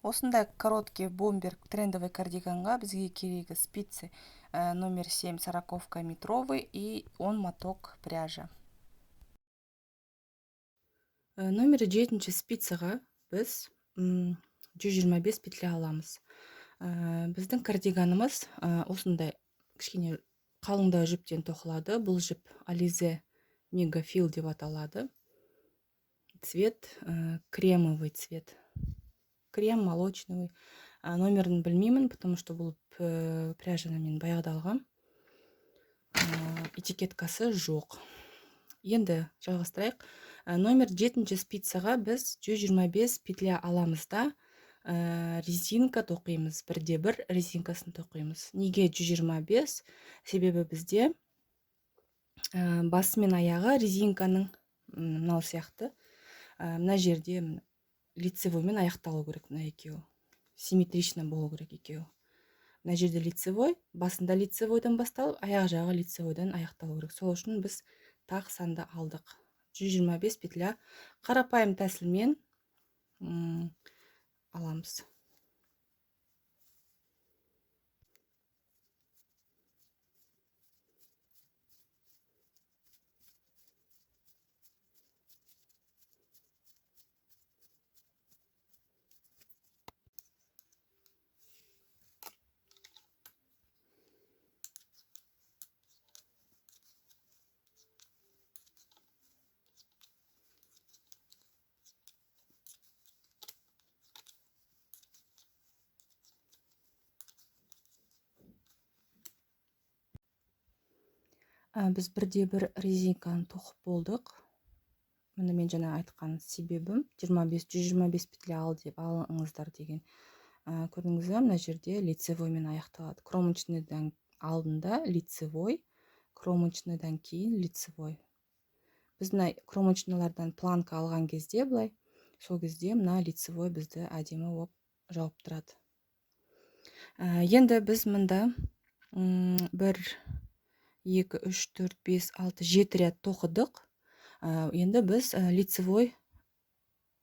Осындай короткий бомбер трендовый кардиганға бізге керегі спицы номер 7 сороковка метровый и он моток пряжа. Номер 7 спицаға біз 125 петля аламыз. Біздің кардиганымыз осындай кішкене қалыңдау жіптен тоқылады. Бұл жіп Alize Мегафил деп аталады. Цвет кремовый цвет. Крем молочный. Номерін білмеймін, потому что бұл пряжаны мен баяғыда алғам. Этикеткасы жоқ. Енді жалғастырайық. Номер 7 спицаға біз 125 петля аламыз да, резинка тоқимыз. Бірде бір резинкасын тоқимыз. Неге 125? Себебі бізде басы мен аяғы резинканың мынау сияқты. Мына жерде лицевоймен аяқталу керек мына екеуі. Симметрично болу керек екеуі. Мына жерде лицевой, басында лицевойдан басталып, аяқ жағы лицевойдан аяқталу керек. Сол үшін біз тақ санды алдық. 125 петля қарапайым тәсілмен аламыз. Біз бірде бір резинканы тоқып болдық. Міне мен жаңа айтқан себебім 125 петля ал деп алыңыздар деген. Көрдіңіз бе, мына жерде лицевоймен аяқталады. Кромочныйдан алдында лицевой, кромочныйдан кейін лицевой. Біз мына кромочныйлардан планка алған кезде былай, сол кезде мына лицевой бізді әдемі болып жауып тұрады. Енді біз мында 1, 2, 3, 4, 5, 6, 7 ряд тоқыдық. Енді біз лицевой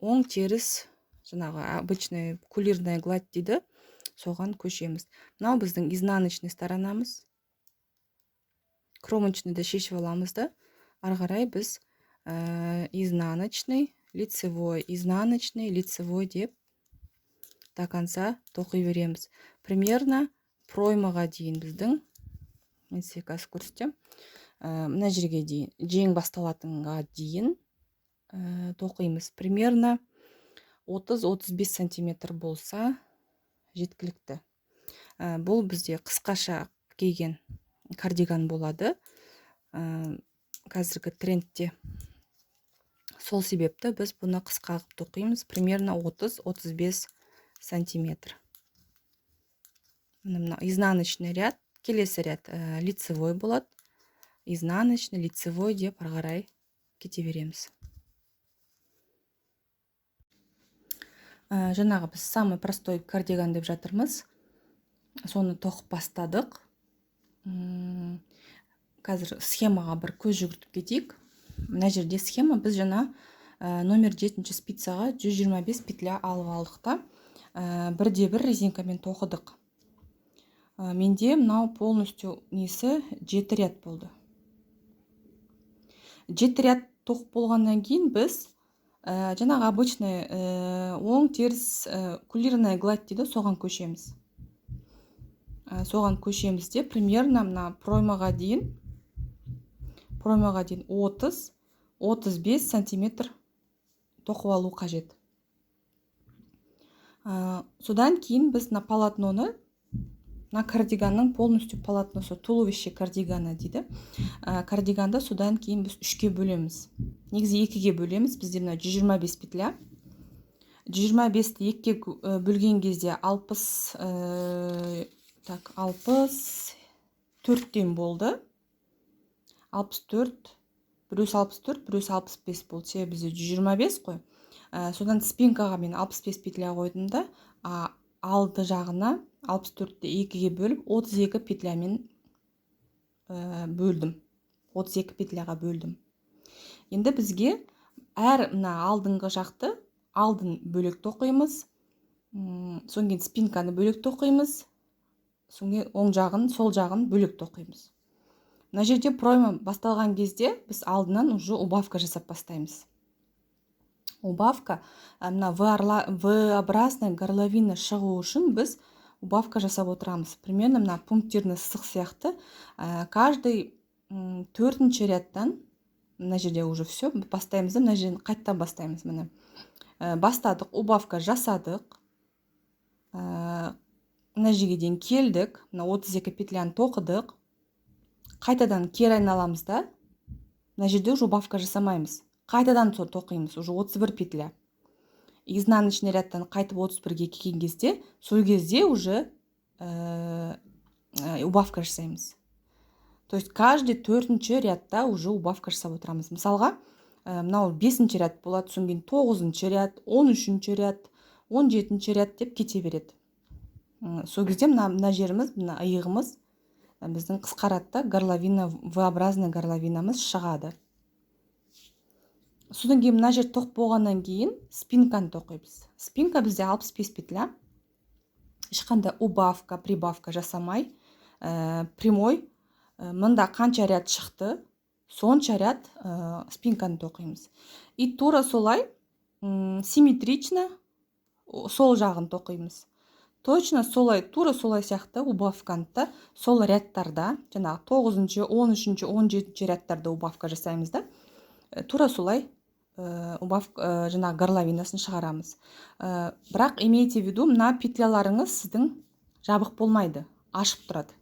оң теріс, жаңағы обычный кулирная гладь дейді, соған көшеміз. Мынау біздің изнаночный сторонамыз. Кромочныйды шешіп аламыз да, ары қарай біз изнаночный, лицевой, изнаночный, лицевой деп до конца тоқи береміз. Примерно проймаға дейін біздің, мен сізге қазір көрсетемін, мына жерге дейін, жең басталатынға дейін тоқимыз. Примерно 30-35 сантиметр болса жеткілікті. Бұл бізде қысқаша киген кардиган болады. Қазіргі трендте. Сол себепті біз бұны қысқа қылып тоқимыз, примерно 30-35 сантиметр. Мына изнаночный ряд, келесі ряд лицевой болады. Изнаночный, лицевой деп ары қарай кете береміз. Жаңағы біз самый простой кардиган деп жатырмыз. Соны тоқып бастадық. Қазір схемаға бір көз жүгіртіп кетейік. Мына жерде схема, біз жаңа номер 7 спицаға 125 петля алып алдық та, бірде бір резинкамен тоқыдық. Менде мынау полностью несі 7 ряд болды. 7 ряд тоқып болғаннан кейін біз жаңағы обычный оң теріс кулирная гладь дейді, соған көшеміз. Соған көшеміз де примерно мына проймаға дейін, проймаға дейін 30-35 сантиметр тоқып алу қажет. Содан кейін біз мына полотноны, мына кардиганның полностью полотносы, туловище кардигана дейді. Кардиганды содан кейін біз 3-ке бөлеміз. Негізі 2-ге бөлеміз. Бізде мына 125 петля. 125-ті 2-ге бөлген кезде алпыс төрттен болды. Алпыс төрт, біреусі алпыс төрт, біреусі алпыс бес болды. Себебі бізде 125 қой. Содан спинкаға мен алпыс бес петля қойдым да, алды жағына алпыс төртті екіге бөліп, отыз екі петлямен бөлдім. Отыз екі петляға бөлдім. Енді бізге әр мына алдыңғы жақты алдын бөлек тоқимыз, Содан кейін спинканы бөлек тоқимыз, содан кейін оң жағын, сол жағын бөлек тоқимыз. Мына жерде пройма басталған кезде біз алдынан уже убавка жасап бастаймыз. Убавка, мына V-образный горловина шығу үшін біз убавка жасап отырамыз. Примерно мына пунктирный сызық сияқты, каждый төртінші рядтан мына жерде уже все бастаймыз да, мына жерден қайтадан бастаймыз. Міне, бастадық, убавка жасадық, мына жерге дейін келдік, мына 32 петляны тоқыдық. Қайтадан кері айналамыз да, мына жерде уже убавка жасамаймыз, қайтадан сол тоқимыз уже 31 петля. Изнаночный рядтан қайтып 31-ге келген кезде, сол кезде уже убавка жасаймыз. То есть каждый төртінші рядта уже убавка жасап отырамыз. Мысалға, мынау бесінші ряд болады, содан кейін тоғызыншы ряд, 13-ші ряд, 17-ші ряд деп кете береді. Сол кезде мына жеріміз, мына иығымыз біздің қысқарады да, горловина, V-образный горловинамыз шығады. Содан кейін мына жер тоқып болғаннан кейін спинканы тоқимыз. Спинка бізде 65 петля, ешқандай убавка, прибавка жасамай, прямой, мында қанша ряд шықты, сонша ряд спинканы тоқимыз. И тура солай симметрично сол жағын тоқимыз. Точно солай, тура солай сияқты убавканы да сол рядтарда, жаңағы тоғызыншы, 13-ші, 17-ші рядтарда убавка жасаймыз да, тура солай убавка, жаңағы горловинасын шығарамыз. Бірақ имейте в виду, мына петляларыңыз сіздің жабық болмайды, ашық тұрады.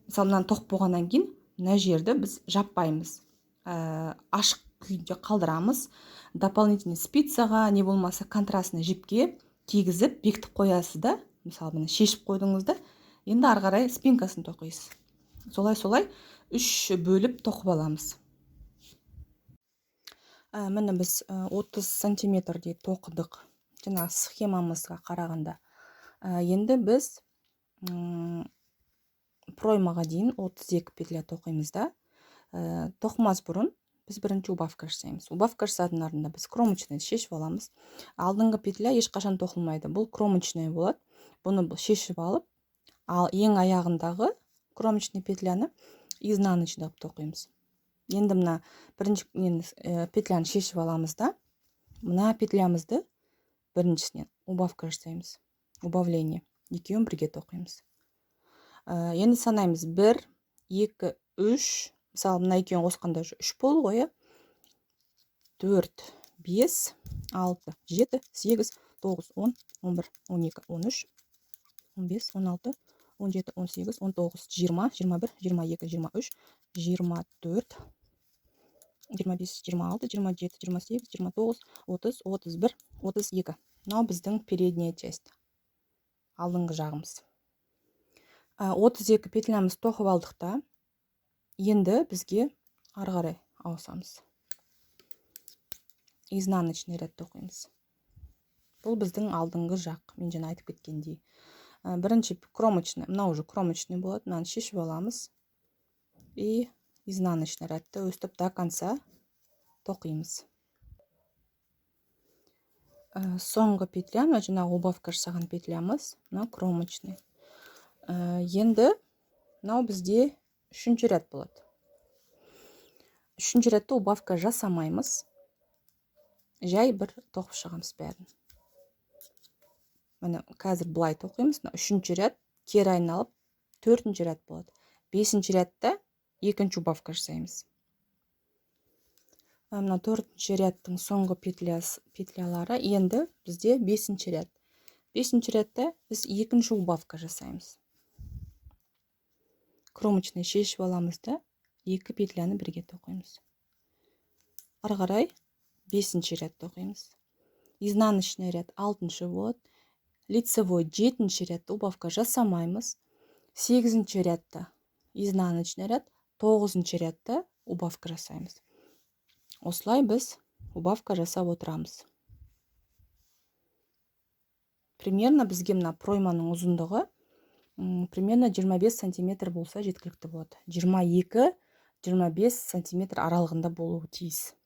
Мысалы, мынаны тоқып болғаннан кейін мына жерді біз жаппаймыз, ашық күйінде қалдырамыз. Дополнительный спицаға, не болмаса контрастный жіпке кигізіп, бекітіп қоясыз да. Мысалы, міне, шешіп қойдыңыз да, енді ары қарай спинкасын тоқисыз. Солай, солай үш бөліп тоқып аламыз. Міне, біз 30 сантиметрдей тоқыдық жаңағы схемамызға қарағанда. Енді біз проймаға дейін 32 петля тоқимыз да. Тоқымас бұрын біз бірінші убавка жасаймыз. Убавка жасадың артында біз кромочный шешіп аламыз. Алдыңғы петля ешқашан тоқылмайды, бұл кромочный болады. Бұны шешіп алып, ал ең аяғындағы кромочный петляны изнаночный қылып тоқимыз. Енді мына бірінші нені, петляны шешіп аламыз да, мына петлямызды біріншісінен убавка жасаймыз, убавление, екеуін бірге тоқимыз. Енді санаймыз: бір, екі, үш. Мысалы, мына екеуін қосқанда уже үш болды ғой, иә? Төрт, бес, алты, жеті, сегіз, тоғыз, 10, 11, 12, 13, 15, 16, 17, 18, 19, 20, 21, 22, 23, 24, 25, 26, 27, 28, 29, 30, 31, 32. Мынау біздің передняя часть, алдыңғы жағымыз. 32 петлямыз тоқып алдық та, енді бізге ары қарай ауысамыз, изнаночный ряд тоқимыз. Бұл біздің алдыңғы жақ. Мен жаңа айтып кеткендей, бірінші кромочный, мынау уже кромочный болады, мынаны шешіп аламыз и изнаночный рядты өстіп до конца тоқимыз. Соңғы петля, мына жаңағы убавка жасаған петлямыз, мынау кромочный. Енді мынау бізде үшінші ряд болады. Үшінші рядта убавка жасамаймыз, жай бір тоқып шығамыз бәрін. Міне, қазір былай тоқимыз. Мына үшінші ряд кері айналып төртінші ряд болады. Бесінші рядта екінші убавка жасаймыз. Мына төртінші рядтың соңғы петлялары. Енді бізде бесінші ряд. Бесінші рядта біз екінші убавка жасаймыз. Кромочный шешіп аламыз да, екі петляны бірге тоқимыз. Ары қарай бесінші ряд тоқимыз. Изнаночный ряд алтыншы болады, лицевой жетінші рядта убавка жасамаймыз, сегізінші рядта изнаночный ряд, тоғызыншы рядта убавка жасаймыз. Осылай біз убавка жасап отырамыз. Примерно бізге мына пройманың ұзындығы примерно 25 сантиметр болса, жеткілікті болады. 22-25 сантиметр аралығында болуы тиіс.